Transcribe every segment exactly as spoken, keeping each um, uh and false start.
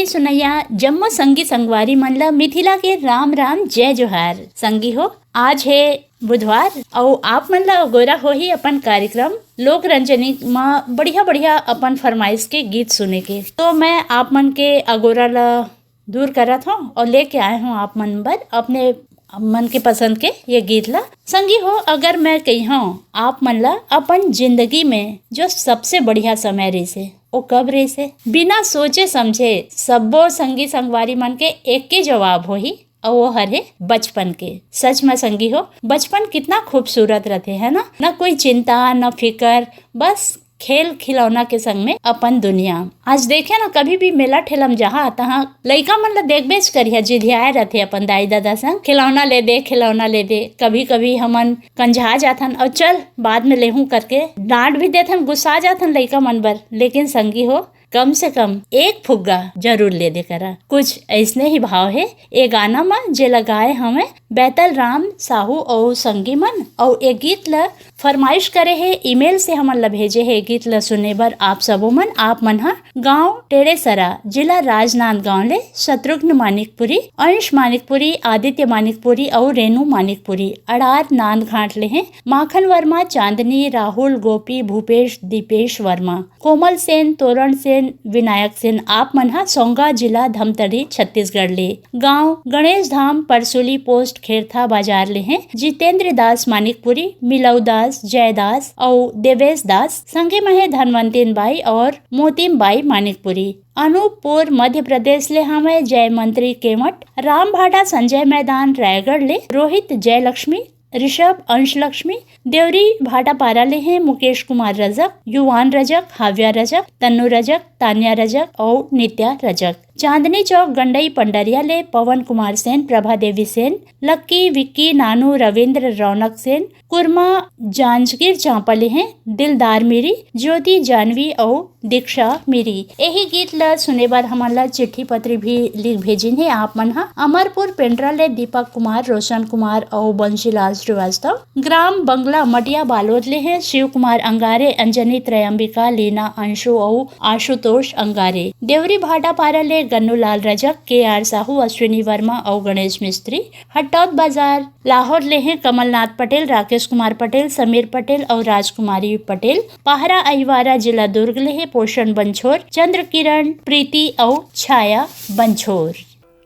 सुनैया जम्मो संगी संगवारी मन ल मिथिला के राम राम जय जोहार। संगी हो, आज हे बुधवार अउ आप मन ल अगोरा होही अपन कार्यक्रम लोक रंजनी म बढ़िया बढ़िया अपन फरमाइश के गीत सुने के। तो मैं आप मन के अगोरा ल दूर करत हूँ और लेके आए हूँ आप मन बर अपने मन के पसंद के ये गीत ला। संगी हो, अगर मैं कहिहूँ आप मन ला अपन जिंदगी में जो सबसे बढ़िया समय रहिसे, वो कब रहिसे? बिना सोचे समझे सब्बो संगी संगवारी मन के एक ही जवाब होही, और वो हर है बचपन के। सच में संगी हो, बचपन कितना खूबसूरत रहते है ना, ना कोई चिंता, ना फिकर, बस खेल खिलौना के संग में अपन दुनिया। आज देखे ना, कभी भी मेला ठेला में जहाँ तहाँ लइका मन ला देखबेच करिहा, जिधियाए रहते अपन दाई ददा संग, "खिलौना ले दे, खिलौना ले दे।" कभी कभी हमन कंझा जाथन और "चल, बाद में लेहूं" करके डांट भी देथन, गुस्सा जाथन लइका मन बर। लेकिन संगी हो, कम से कम एक फुग्गा जरूर ले दे करा। कुछ ऐसने ही भाव है ए गाना म, जेला गाए हवे बैतल राम साहू अउ संगी मन। अउ ए गीत ल फरमाइश करे हे, ईमेल से हमन ल भेजे हे। ए गीत ल सुने बर आप सबो मन, आप मन ह गांव टेड़ेसरा, जिला राजनांदगांव ले शत्रुघ्न मानिकपुरी, अंश मानिकपुरी, आदित्य मानिकपुरी अउ रेनू मानिकपुरी, अड़ार नांदघाट ले हे। माखन वर्मा, चांदनी, राहुल, गोपी, भूपेश, दीपेश वर्मा, कोमल सेन, तोरण सेन, विनायक सेन, आप मन ह सोंगा, जिला धमतरी, छत्तीसगढ़ ले। गांव गणेश धाम, परसुली पोस्ट, खेरथा बाजार ले हे। जितेंद्र दास मानिकपुरी, मिलऊ दास, जयदास अउ देवेश दास, संगे म हे धनवंतिन बाई और मोतिम बाई मानिकपुरी। अनूपपुर, मध्य प्रदेश ले हवय जयमंत्री केवट, रामभाटा, संजय मैदान, रायगढ़ ले रोहित, जयलक्ष्मी, ऋषभ, अंश लक्ष्मी। देवरी भाटापारा ले हे मुकेश कुमार रजक, युवान रजक, हाव्या रजक, तन्नू रजक, तान्या रजक अउ नित्या रजक। चांदनी चौक गंडई पंडरिया ले पवन कुमार सेन, प्रभा देवी सेन, लक्की, विक्की, नानू, रविंद्र, रौनक सेन, कुरमा, जांजगीर चांपा ले हे दिलदार मिरी, ज्योति, जानवी अउ दीक्षा मिरी। एही गीत ल सुने बर हमन ल चिट्ठी पत्री भी लिख भेजिन हे आप मन ह। अमरपुर पेंड्रा ले दीपक कुमार, रोशन कुमार अउ बंशीलाल श्रीवास्तव। ग्राम बंगला मटिया बालोद ले हे शिव कुमार अंगारे, अंजनी, त्रयंबिका, लीना, अंशु अउ आशुतोष अंगारे। देवरी भाटापारा ले गन्नूलाल रजक, के आर साहू, अश्विनी वर्मा अउ गणेश मिस्त्री। हटौत बाजार लाहौर ले हे कमलनाथ पटेल, राकेश कुमार पटेल, समीर पटेल अउ राजकुमारी पटेल। पहरा अहिवारा, जिला दुर्ग ले हे पोषण बंछोर, चंद्र किरण, प्रीति अउ छाया बंछोर।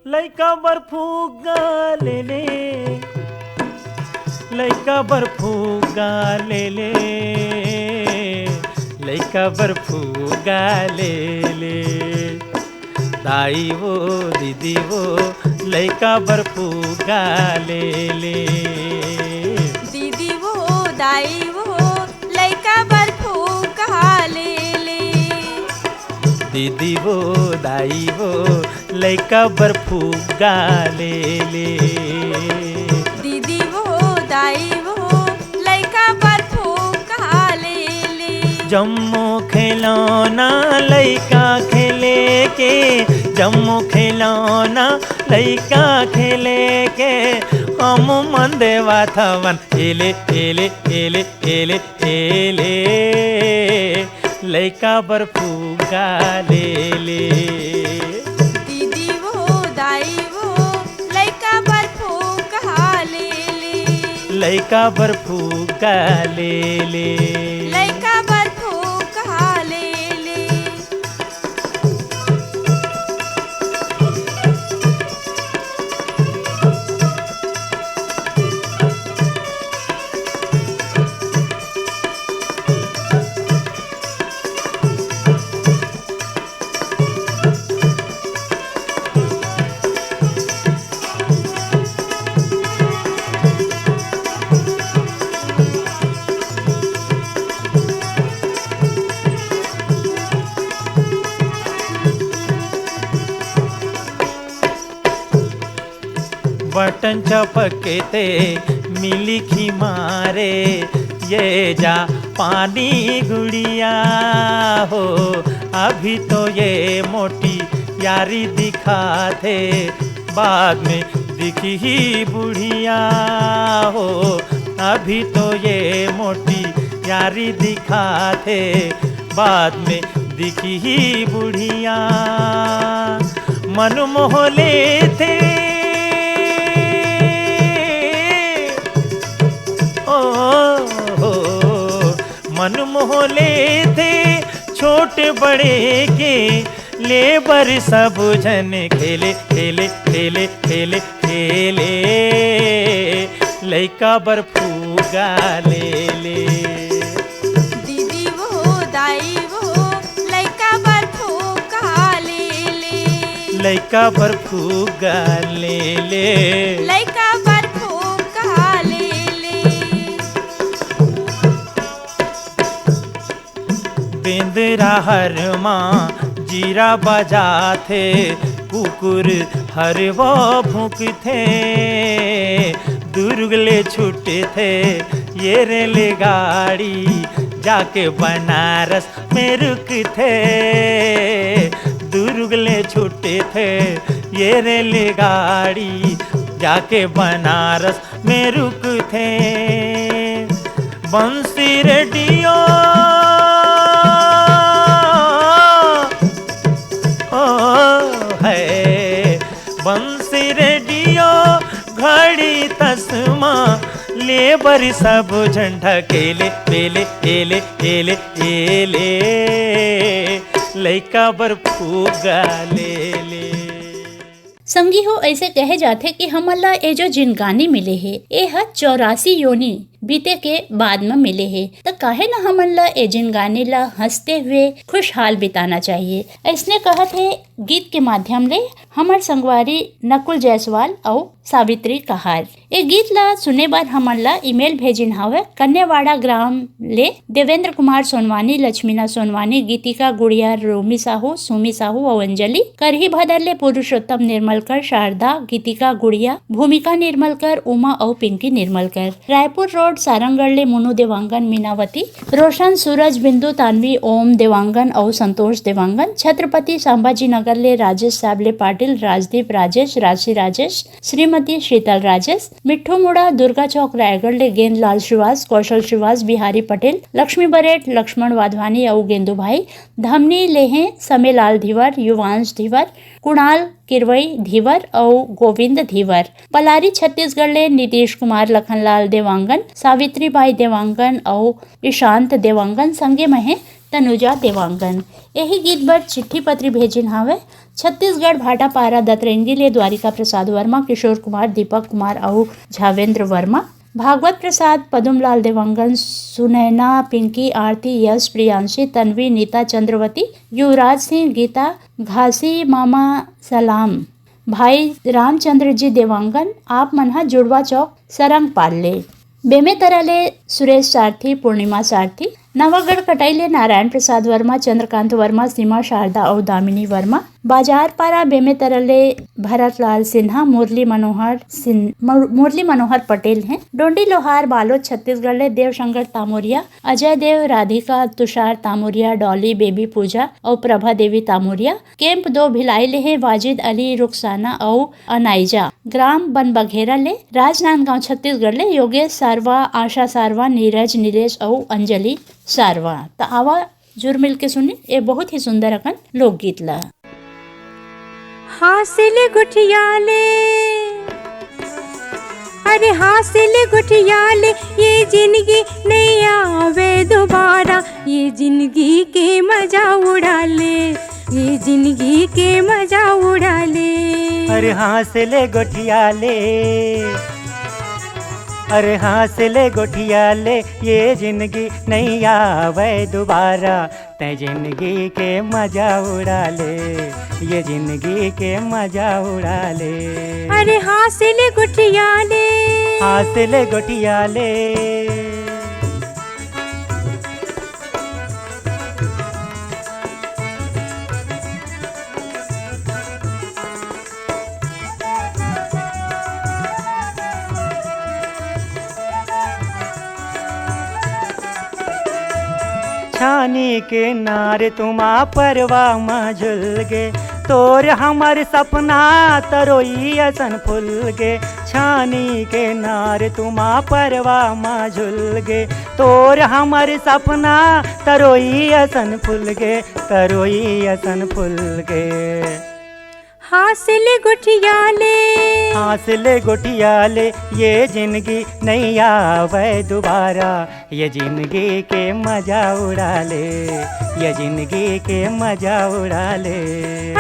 लइका बर फुग्गा ले ले, लइका बर फुग्गा ले ले, लइका बर फुग्गा ले ले। दाई वो, दीदी वो, लइका बर फुग्गा ले ले। दीदी वो, दाई वो, लइका बर फुग्गा ले ले। दीदी वो, दाई वो, लइका बर फुग्गा ले ले। दीदी वो, दाई वो, लइका बर फुग्गा ले ले। जम्मो खिलौना लइका खेले के, जम्मो खिलौना लइका खेले के, हम मन देवाथवन एले, एले, एले, एले, एले। लइका बर फुग्गा ले ले। दीदी वो, दाई वो, लइका बर फुग्गा ले ले। लइका बर फुग्गा ले ले। लइका बर फुग्गा ले ले। बटन चपके ते मिली खी मारे, ये जा पानी गुड़िया हो। अभी तो ये मोटी यारी दिखाथे, बाद में दिखही बुढ़िया हो। अभी तो ये मोटी यारी दिखाथे, बाद में दिखही बुढ़िया। मन मोह लेथे, ओ हो, मन मोह लेथे, छोट बड़े के ले बर सब झन खेले, खेले, खेले, खेले, खेले। लइका बर फुग्गा ले ले। दीदी वो, दाई वो, लइका बर फुग्गा ले ले। लइका बर फुग्गा ले ले। लइका बर फुग्गा ले ले। बेंदरा हर मा जीरा बजाथे, कुकुर हर वो भूंकथे। दुर्ग ले छूटथे ये रेलगाड़ी, जाके बनारस में रुकथे। दुर्ग ले छूटथे ये रेलगाड़ी, जाके बनारस में रुकथे। बंसी रेडियो, ओ है, बंसी रेडियो, घड़ी तसमा, ले बर सब झन ढकेले, एले, एले, एले, एले, लइका बर फुग्गा ले ले। संगी हो, ऐसे कहे जाथे कि हमन ला ए जो जिनगानी मिले हे, ए ह चौरासी योनि बीते के बाद म मिले हे, त काहे न हमन ला ए जिनगानी ला हंसते हुए खुशहाल बिताना चाहिए। ऐसने कहत हे गीत के माध्यम ले हमर संगवारी नकुल जायसवाल अउ सावित्री कहार। ए गीत ला सुने बर हमन ला ईमेल भेजिन हावय कन्यावाड़ा ग्राम ले देवेंद्र कुमार सोनवानी, लक्ष्मीना सोनवानी, गीतिका गुड़िया, रोमी साहू, सुमी साहू अउ अंजलि। करही भदर ले पुरुषोत्तम निर्मलकर, शारदा, गीतिका गुड़िया, भूमिका निर्मलकर, उमा अउ पिंकी निर्मलकर। रायपुर रोड, सारंगढ़ ले मुनु देवांगन, मीनावती, रोशन, सूरज, बिंदु, तानवी, ओम देवांगन अउ संतोष देवांगन। छत्रपति संभाजी नगर ले राजेश साबले पाटिल, राजदीप राजेश, राशि राजेश, श्रीमती शीतल राजेश, मिट्ठू मुड़ा, दुर्गा चौक, रायगढ़ ले गेंदलाल श्रीवास, कौशल श्रीवास, बिहारी पटेल, लक्ष्मी बरेट, लक्ष्मण वाधवानी अउ गेंदू भाई। धमनी ले हे समेलाल धीवर, युवांश धीवर, कुणाल किरवई धीवर अउ गोविंद धीवर। पलारी छत्तीसगढ़ ले नीतीश कुमार, लखनलाल देवांगन, सावित्री बाई देवांगन अउ ईशांत देवांगन, संगे म हे तनुजा देवांगन। एही गीत बर चिट्ठी पत्री भेजिन हावय छत्तीसगढ़ भाटापारा दतरेंगी ले द्वारिका प्रसाद वर्मा, किशोर कुमार, दीपक कुमार अउ झावेंद्र वर्मा। भागवत प्रसाद, पदुमलाल देवांगन, सुनैना, पिंकी, आरती, यश, प्रियांशी, तन्वी, नीता, चंद्रवती, युवराज सिंह, गीता, घासी मामा, सलाम। भाई रामचंद्र जी देवांगन, आप मन ह जुड़वा चौक, सरंग पाल ले। बेमेतरा ले सुरेश सारथी, पूर्णिमा सारथी, नवागढ़ कटाई ले नारायण प्रसाद वर्मा, चंद्रकांत वर्मा, सीमा शारदा अउ दामिनी वर्मा। बाजार पारा बेमेतरा ले भरतलाल सिन्हा, मुरली मनोहर सिन-, मुर-, मुरली मनोहर पटेल हे। डोंडी लोहार बालोद छत्तीसगढ़ ले देवशंकर तामोरिया, अजय देव, राधिका, तुषार तामोरिया, डॉली, बेबी पूजा अउ प्रभा देवी तामोरिया। कैंप दो भिलाई ले हे वाजिद अली, रुखसाना अउ अनाइजा। ग्राम बनबघेरा ले राजनांदगांव छत्तीसगढ़ ले योगेश सारवा, आशा सारवा, नीरज, नीलेश अउ अंजलि सारवा। त आवा जुर मिल के सुनी ए बहुत ही सुंदर अकन लोकगीत ला। हासिल गुठिया ले, अरे हासिल गुठिया ले, ये जिंदगी नहीं आवे दोबारा, ये जिंदगी के मजा उड़ा ले, ये जिंदगी के मजा उड़ा ले। अरे हासिल गुठिया ले, अरे हासिल गुठिया ले, ये जिंदगी नहीं आवे दोबारा, तै जिंदगी के मजा उड़ा ले, ये जिंदगी के मजा उड़ा ले। अरे हासिल गुठिया ले, हासिल गुठिया ले। छानी के नार तुमा परवा म झुल गे, तोर हमर सपना तरोई असन फूल गे। छानी के नार तुमा परवा म झुल गे, तोर हमर सपना तरोई असन फूल गे, तरोई असन फूल गे। हाँस ले गोठिया ले। हाँस ले गोठिया ले, ये जिनगी नइ आवय दुबारा। ये जिनगी के मजा उड़ा ले, ये जिनगी के मजा उड़ा ले।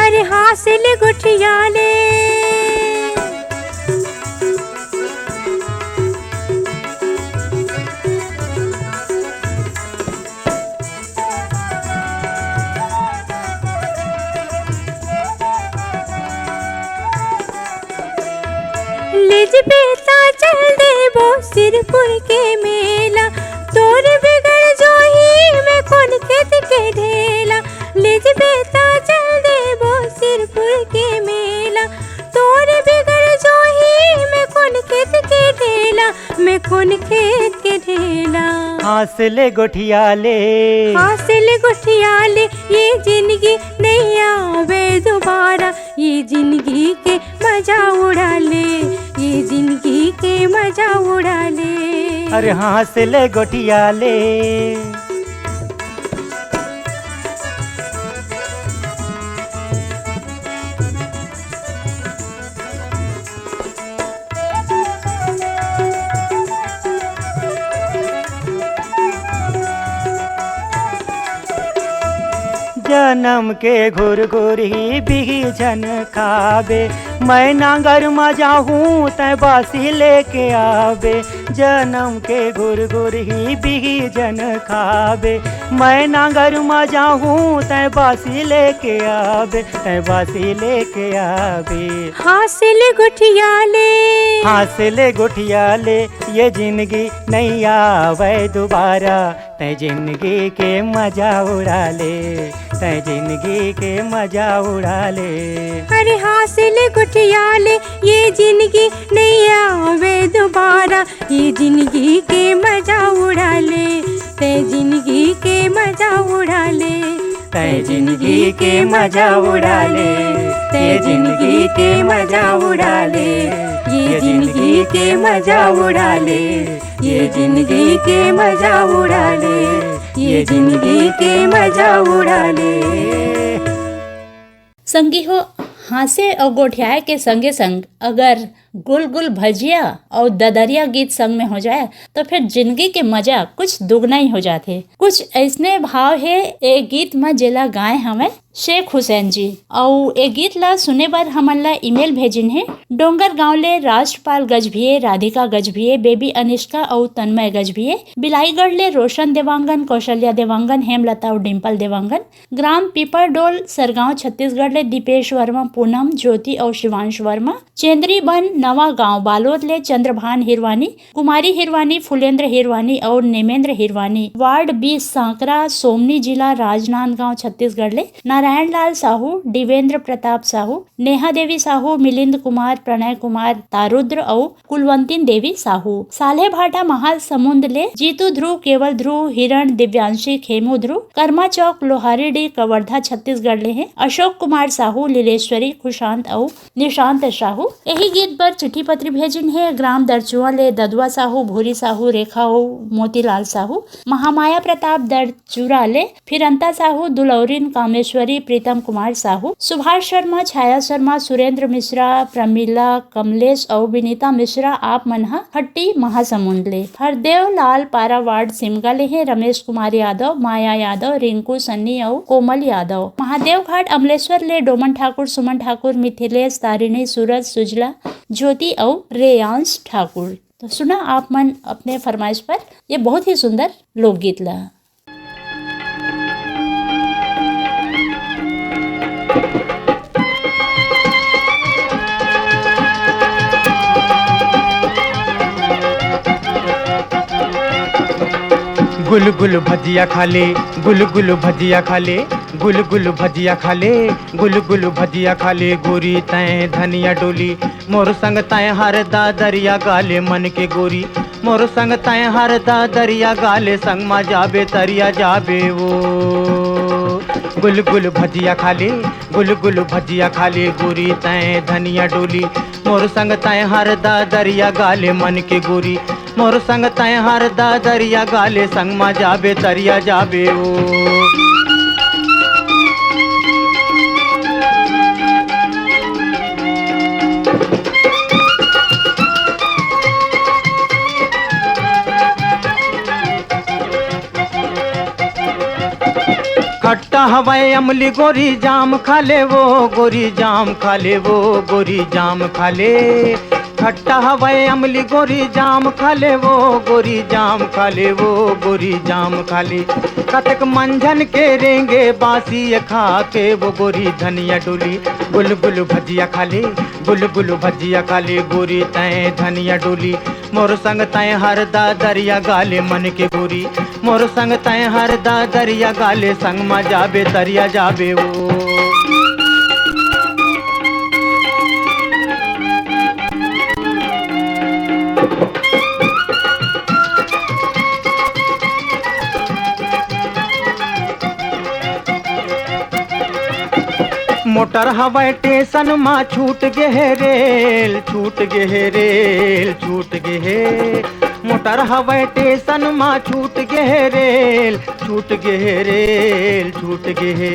अरे हाँस ले गोठिया ले। लेजबे ता चल देबो सिरपुर के मेला, तोर बिगर जोही में कोन खेत के ढेला। लेजबे ता चल देबो सिरपुर के मेला, तोर बिगर जोही में कोन खेत के ढेला, में कोन खेत के ढेला। हाँस ले गोठिया ले। हाँस ले गोठिया ले, ये जिनगी नइ आवय दुबारा। ये जिनगी के मजा उड़ा ले, ये जिनगी के मजा उड़ा ले। अरे हाँस ले गोठिया ले। जनम के घुरघुरी बीजन खाबे, मैं नांगर म जाहूँ तैं बासी लेके आबे। जनम के घुरघुरी बीजन खाबे, मैं नांगर म जाहूँ तैं बासी लेके आबे, तैं बासी लेके आबे। हाँस ले गोठिया ले। हाँस ले गोठिया ले, ये जिनगी नइ आवय दुबारा। तैं जिनगी के मजा उड़ा ले, तैं जिनगी के मजा उड़ा ले। अरे हाँस ले गोठिया ले, ये जिनगी नइ आवय दुबारा। ये जिनगी के मजा उड़ा ले, तैं जिनगी के मजा उड़ा ले। तैं जिनगी के मजा उड़ा ले, तैं जिनगी के मजा उड़ा ले, ये जिनगी के मजा उड़ा ले, ये जिनगी के मजा उड़ा ले, ये जिनगी के मजा उड़ा ले। संगी हो, हाँसे अउ गोठियाए के संगे संग अगर गुलगुल भजिया अउ ददरिया गीत संग में हो जाए, तो फिर जिनगी के मजा कुछ दुगना ही हो जाथे। कुछ अइसने भाव हे ए गीत म, जेला गाए हवय शेख हुसैन जी। अउ ए गीत ला सुने बर हमन ला ईमेल भेजिन हे डोंगरगांव ले राष्ट्रपाल गजभिये, राधिका गजभिये, बेबी अनिष्का अउ तन्मय गजभिये, बिलाईगढ़ ले रोशन देवांगन, कौशल्या देवांगन, हेमलता अउ डिंपल देवांगन, ग्राम पीपरडोल, सरगांव, छत्तीसगढ़ ले दीपेश वर्मा, पूनम, ज्योति अउ शिवांश वर्मा, चेंद्रीबन, नवा गांव, बालोद ले चंद्रभान हिरवानी, कुमारी हिरवानी, फुलेंद्र हिरवानी अउ नेमेंद्र हिरवानी, वार्ड बीस, सांकरा, सोमनी, जिला राजनांदगांव, छत्तीसगढ़ ले नारायण लाल साहू, दिवेंद्र प्रताप साहू, नेहा देवी साहू, मिलिंद कुमार, प्रणय कुमार, तारुद्र अउ कुलवंतिन देवी साहू। साल्हेभाटा महासमुंद ले जीतू ध्रुव, केवल ध्रुव, हिरण, दिव्यांशी, खेमू ध्रुव, कर्मा चौक, लोहारीडीह, कवर्धा, छत्तीसगढ़ ले हे अशोक कुमार साहू, लीलेश्वरी, खुशांत अउ निशांत साहू। एही गीत बर चिट्ठी पत्री भेजिन हे ग्राम दरचुआ ले ददुआ साहू, भूरी साहू, रेखा अउ मोतीलाल साहू, महामाया प्रताप दरचुरा ले फिरंता साहू, दुलौरिन कामेश्वरी, प्रीतम कुमार साहू, सुभाष शर्मा, छाया शर्मा, सुरेंद्र मिश्रा, प्रमिला, कमलेश अउ विनीता मिश्रा, आप मन ह खट्टी महासमुंद ले। हरदेव लाल पारा वार्ड सिमगा ले हे रमेश कुमार यादव, माया यादव, रिंकू सन्नी अउ कोमल यादव। महादेव घाट अमलेश्वर ले डोमन ठाकुर, सुमन ठाकुर, मिथिलेश, तारिणी, सूरज, सुजला, ज्योति अउ रेयांश ठाकुर। तो सुना आप मन अपने फरमाइश पर ये बहुत ही सुंदर लोकगीत ला। गुल गुल भजिया खा ले, गुल गुल भजिया खा ले, गुल गुल भजिया खा ले, गुल गुल भजिया खा ले, गोरी तैं धनिया डोली, मोर संग तैं हर दा दरिया गाले मन के गोरी, मोर संग तैं हर दा दरिया गाले, संग मा जाबे तरिया जाबे वो। गुल गुल भजिया खा ले, गुल गुल भजिया खा ले, गोरी तैं धनिया डोली, मोर संग तैं हर दा दरिया गाले मन के गोरी, मोर संग तैं हर दा दरिया गाले, संग मा जाबे तरिया जाबे ओ। हवय अमली गोरी जाम खा ले वो, गोरी जाम खा ले वो, गोरी जाम खा ले। खट्टा हवय अमली गोरी जाम खा ले वो, गोरी जाम खा ले वो, गोरी जाम खा ले। कतक मंझन के रेंगे बासी खा के वो गोरी धनिया डोली। गुलगुल भजिया खा ले, गुलगुल भजिया खा ले गोरी तैं धनिया डोली। मोर संग तैं हर दा दरिया गा ले मन के गोरी। मोर संग तैं हर दा दरिया गा ले, संग मा जाबे तरिया जाबे ओ। मोटर हवय टेसन मा छूट गे हे रेल, छूट गे हे रेल, छूट गे हे। मोटर हवय टेसन मा छूट गे हे रेल, छूट गे हे रेल, छूट गे हे।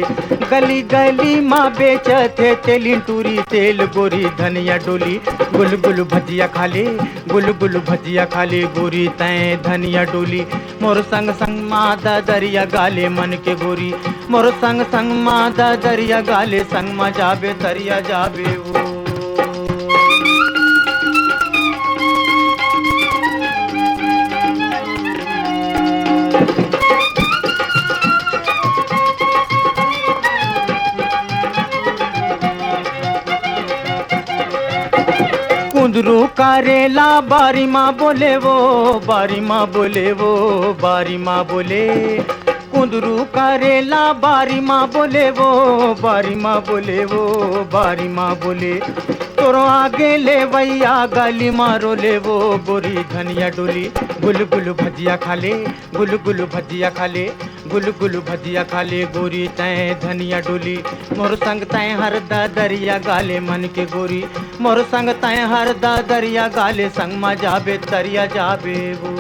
गली गली मा बेचत हे तेलिन टूरी तेल गोरी धनिया डोली। गुलगुल भजिया खा ले, गुलगुल भजिया खा ले गोरी तैं धनिया डोली। मोर संग संग मा दा दरिया गा ले मन के गोरी। मोर संग संग मा दा दरिया गा ले, संग मा जाबे तरिया जाबे ओ। कुंदरू करेला बारी मा बोले वो, बारी मा बोले वो, बारी मा बोले। कुंदरू करेला बारी मा बोले वो, बारी मा बोले वो, बारी मा बोले। तोरो आगे ले वैया गली मा रोले वो गोरी धनिया डोली। गुलगुल भजिया खा ले, गुलगुल भजिया खा ले, गुलगुल भजिया खा ले गोरी तैं धनिया डोली। मोर संग तैं हर दा दरिया गा ले मन के गोरी। मोर संग तैं हर दा दरिया गा ले, संग मा जाबे तरिया जाबे वो।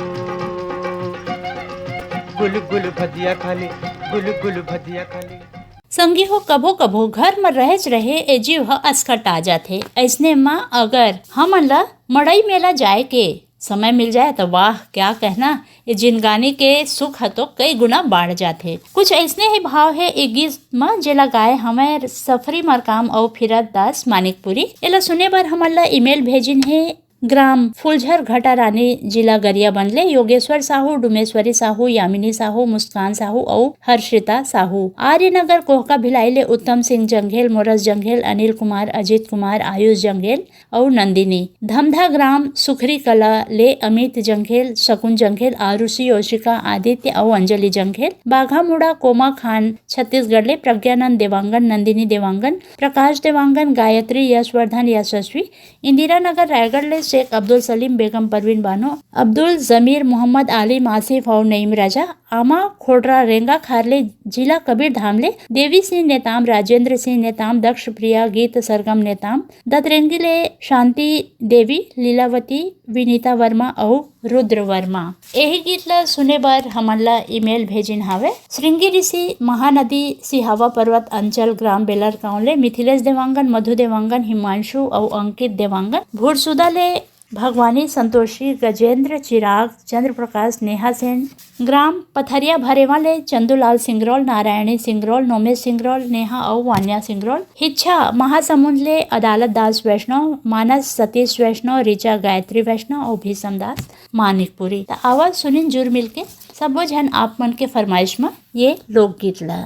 गुलगुल भजिया खा ले, गुलगुल भजिया खा ले। संगी हो, कभो-कभो घर म रहेच रहे ए जीव ह असकटा जाथे। अइसने म अगर हमन ल मड़ई मेला जाए के समय मिल जाए त वाह, क्या कहना, ये जिनगानी के सुख ह तो कई गुना बाढ़ जाथे। कुछ अइसने ही भाव हे ए गीत म, जेला गाए हवय सफरी मरकाम अउ फिरत दास मानिकपुरी। एला सुने बर हमन ल ईमेल भेजिन हे ग्राम फुलझर घटारानी, जिला गरियाबंद ले योगेश्वर साहू, डुमेश्वरी साहू, यामिनी साहू, मुस्कान साहू अउ हर्षिता साहू। आर्यनगर कोहका भिलाई ले उत्तम सिंह जंघेल, मोरस जंघेल, अनिल कुमार, अजीत कुमार, आयुष जंघेल अउ नंदिनी। धमधा ग्राम सुखरी कला ले अमित जंघेल, शकुन जंघेल, आरुषि, योशिका, आदित्य अउ अंजलि जंघेल। बाघामुड़ा कोमा खान छत्तीसगढ़ ले प्रज्ञानंद देवांगन, नंदिनी देवांगन, प्रकाश देवांगन, गायत्री, यशवर्धन, यशस्वी। इंदिरा नगर रायगढ़ ले शेख अब्दुल सलीम, बेगम परवीन बानो, अब्दुल जमीर, मोहम्मद आलिम, आसिफ अउ नईम राजा। आमा खोड़रा रेंगा खार ले जिला कबीरधाम ले देवी सिंह नेताम, राजेंद्र सिंह नेताम, दक्ष प्रिया, गीत सरगम नेताम। दतरेंगी ले शांति देवी, लीलावती, विनीता वर्मा अउ रुद्र वर्मा। एही गीत ल सुने बर हमन ल ईमेल भेजिन हावे श्रृंगी ऋषि, महानदी, सिहावा पर्वत अंचल, ग्राम बेलर गांव ले मिथिलेश देवांगन, मधु देवांगन, हिमांशु अउ अंकित देवांगन। भुरसुदा ले भगवानी, संतोषी, गजेंद्र, चिराग, चंद्र प्रकाश, नेहा सेन। ग्राम पथरिया भरेवा ले चंदूलाल सिंगरौल, नारायणी सिंगरौल, नोमेश सिंगरौल, नेहा अउ वान्या सिंगरौल। हिच्छा महासमुंद ले अदालत दास वैष्णव, मानस सतीश वैष्णव, ऋचा गायत्री वैष्णव अउ भीषम दास मानिकपुरी। त आवा सुनिन जुर मिलके सबो झन आप मन के फरमाइश म ये लोकगीत ला।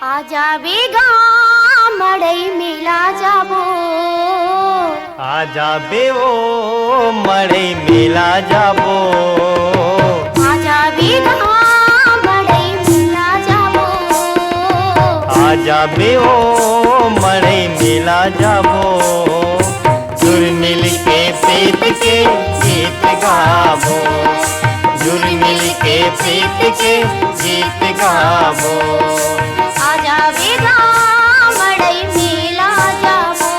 आजा बेगा मड़ई मेला जाबो। आजा बे ओ मड़ई मेला जाबो। आजा बेगा मड़ई मेला जाबो। आजा बे ओ मड़ई मेला जाबो। जुर मिल के प्रीत के गीत गाबो। जुर मिल के प्रीत के गीत गाबो। आजा बेगा मड़ई मेला जाबो।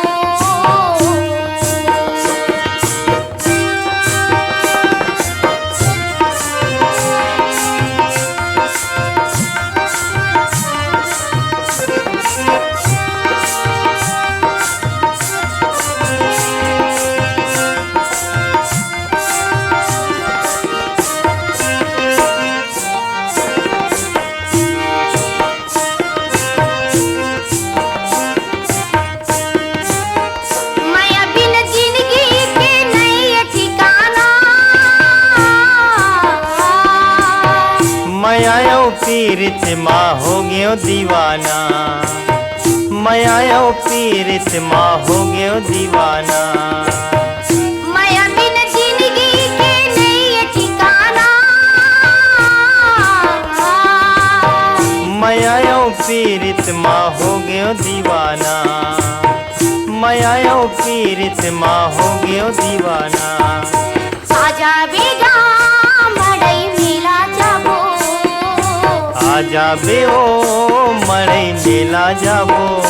पीरित मा हो गेंव दीवाना, मया अउ पीरित मा हो गेंव दीवाना। मया बिन जिनगी के नइ ए ठिकाना। मया अउ पीरित मा हो गेंव दीवाना, मया अउ पीरित मा हो गेंव दीवाना। आजा बेगा मड़ई मेला जाबो। आजा बे ओ मड़ई मेला जाबो।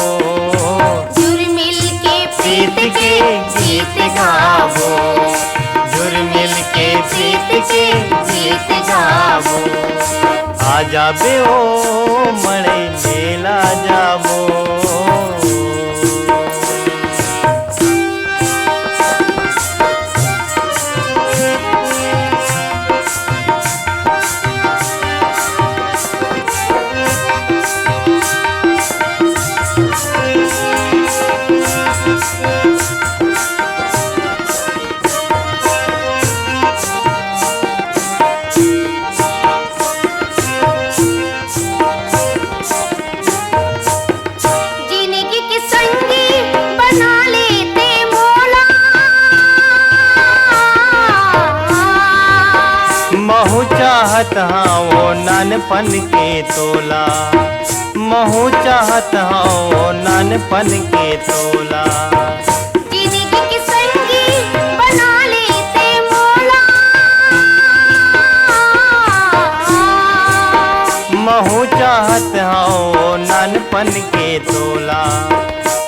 जुरमिल के प्रीत के गीत गाबो। जुरमिल के प्रीत के गीत गाबो। आजा बे ओ मड़ई मेला जाबो। जिनगी के संगी बना लेते मोला। महू चाहत हंव ओ नानपन के तोला, महू चाहत हंव ओ नानपन के तोला। जिनगी के संगी बना लेते मोला। महू चाहत हंव ओ नानपन के तोला,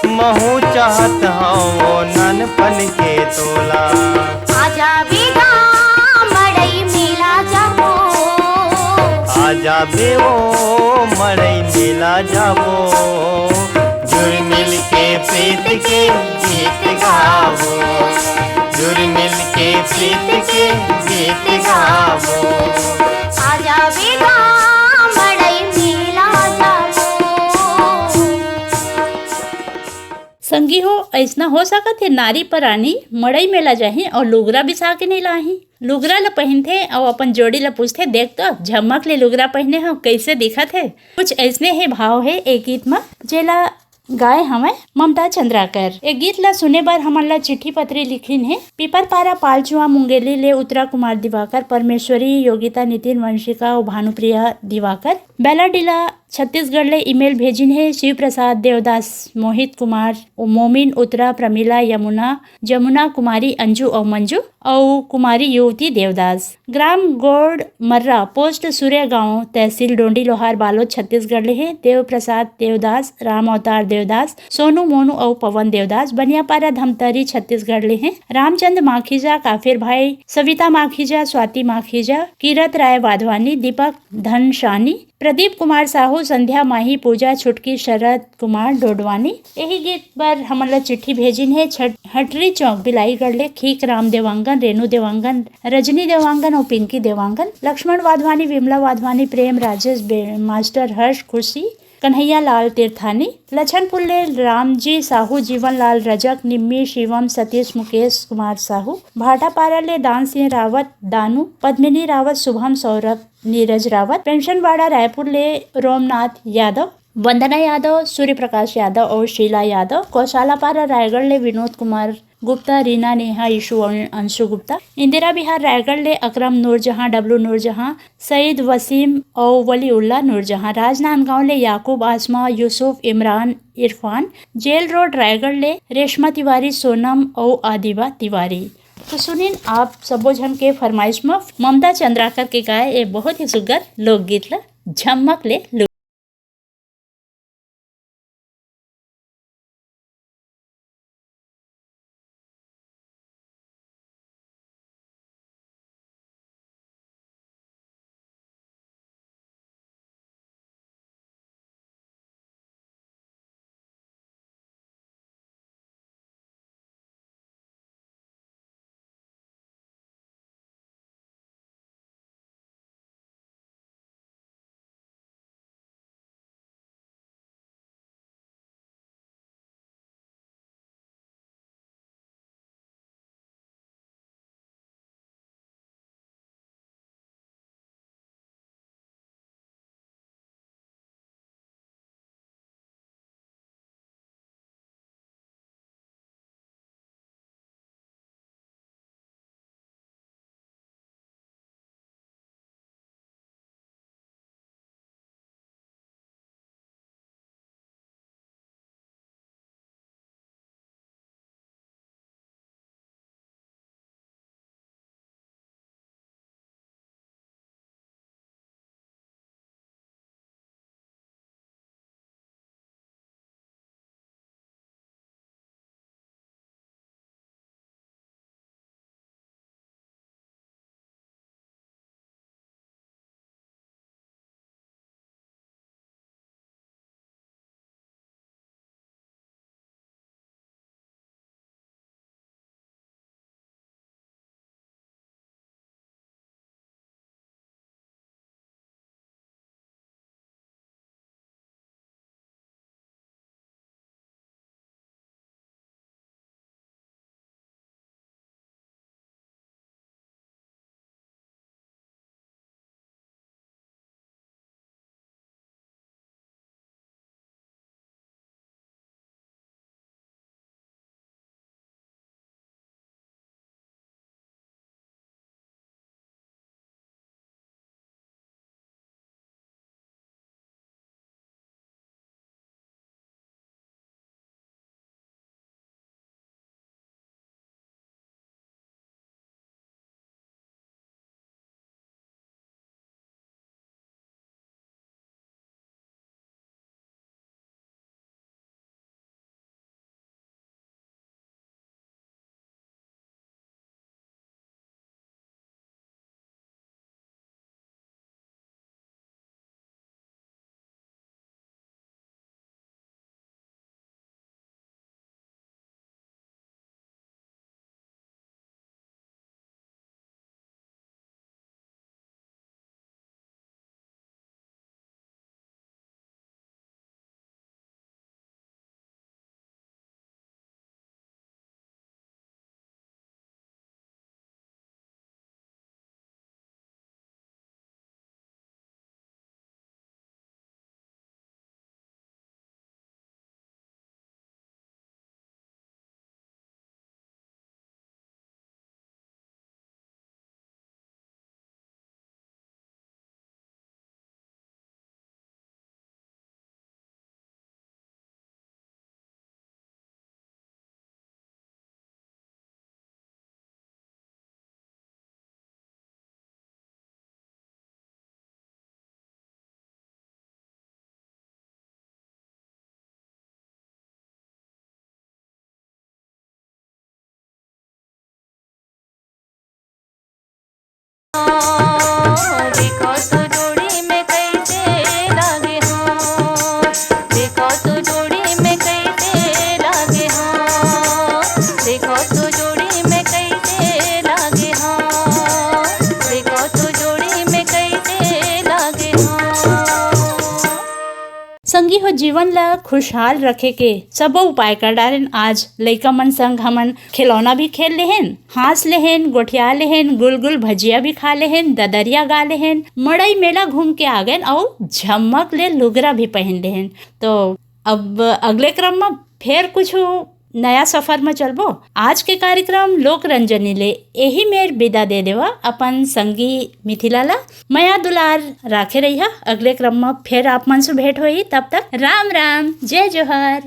महू चाहत हंव ओ नानपन के तोला। आजा बेगा मड़ई मेला जाबो। आजा बे ओ मड़ई मेला जाबो। जुरमिल के प्रीत के गीत गाबो। जुरमिल के प्रीत के गीत गाबो। आजा बेगा मड़ई मेला जाबो। संगी हो, अइसना हो सकत हे, नारी परानी मड़ई मेला जाही अउ लुगरा बिसा के नइ लाही। लुगरा ल पहिनथे अउ अपन जोड़ी ल पूछथे, "देख तो, झमक ले लुगरा पहिने हंव, कइसे दिखत हे?" कुछ अइसने हे भाव हे ए गीत म, जेला गाए हवय ममता चंद्राकर। ए गीत ल सुने बर हमन ल चिट्ठी पत्री लिखिन हे पीपरपारा पालचुआ मुंगेली ले उत्तरा कुमार दिवाकर, परमेश्वरी, योगिता, नितिन, वंशिका अउ भानुप्रिया दिवाकर। बेलाडीला छत्तीसगढ़ ले ईमेल भेजिन हे शिव प्रसाद देवदास, मोहित कुमार, मोमिन, उत्तरा, प्रमिला, यमुना, जमुना कुमारी, अंजू अउ मंजू अउ कुमारी युवती देवदास। ग्राम गोड़ मर्रा, पोस्ट सूर्यगांव, तहसील डोंडी लोहार बालोद, छत्तीसगढ़ ले हे। देव प्रसाद देवदास, राम अवतार देवदास, सोनू मोनू अउ पवन देवदास, बनियापारा धमतरी, छत्तीसगढ़ ले हे। रामचंद माखीजा, काफिर भाई, सविता माखीजा, स्वाति माखीजा, कीरत राय वाधवानी, दीपक धनशानी, प्रदीप कुमार साहू, संध्या माही, पूजा छुटकी, शरद कुमार डोडवानी। यही गीत बर हमन ला चिट्ठी भेजिन हे छठ-, हटरी चौक बिलाईगढ़ ले खीक राम देवांगन, रेनू देवांगन, रजनी देवांगन अउ पिंकी देवांगन, लक्ष्मण वाधवानी, विमला वाधवानी, प्रेम राजेश बे-, मास्टर हर्ष खुशी, कन्हैया लाल तीर्थानी, लछनपुर ले रामजी साहू, जीवन लाल रजक, निम्मी, शिवम, सतीश, मुकेश कुमार साहू, भाटापारा ले दान सिंह रावत, दानू, पद्मिनी रावत, शुभम, सौरभ, नीरज रावत, पेंशनवाड़ा रायपुर ले रोमनाथ यादव, वंदना यादव, सूर्य प्रकाश यादव अउ शीला यादव, कौशालापारा रायगढ़ ले विनोद कुमार गुप्ता, रीना, नेहा, ईशु अउ अंशु गुप्ता, इंदिरा विहार रायगढ़ ले अकरम नूरजहां, डब्लू नूरजहां, सईद वसीम अउ वलीउल्ला नूरजहां, राजनांदगांव ले याकूब, आसमा, यूसुफ, इमरान, इरफान, जेल रोड रायगढ़ ले रेशमा तिवारी, सोनम अउ आदिबा तिवारी। तो सुनिन आप सबो झन के फरमाइश म ममता चंद्राकर के गाए ए बहुत ही सुग्घर लोकगीत ल झमक ले लू। संगी हो, जीवन ला खुशहाल रखे के सबो उपाय कर डारेन। आज लइका मन संग हमन खिलौना भी खेल लेहेन, हाँस लेहेन, गोठिया लेहेन, गुलगुल भजिया भी खा लेहेन, ददरिया गा लेहेन, मड़ई मेला घूम के आ गेन अउ झमक ले लुगरा भी पहन लेहेन। तो अब अगले क्रम में फेर कुछ नया सफर में चलबो। आज के कार्यक्रम लोक रंजनी ले एही मेर विदा दे देवा अपन संगी मिथिला ला। मया दुलार राखे रहिहा। अगले क्रम में फेर आप मन से भेंट होही। तब तक राम राम, जय जोहार।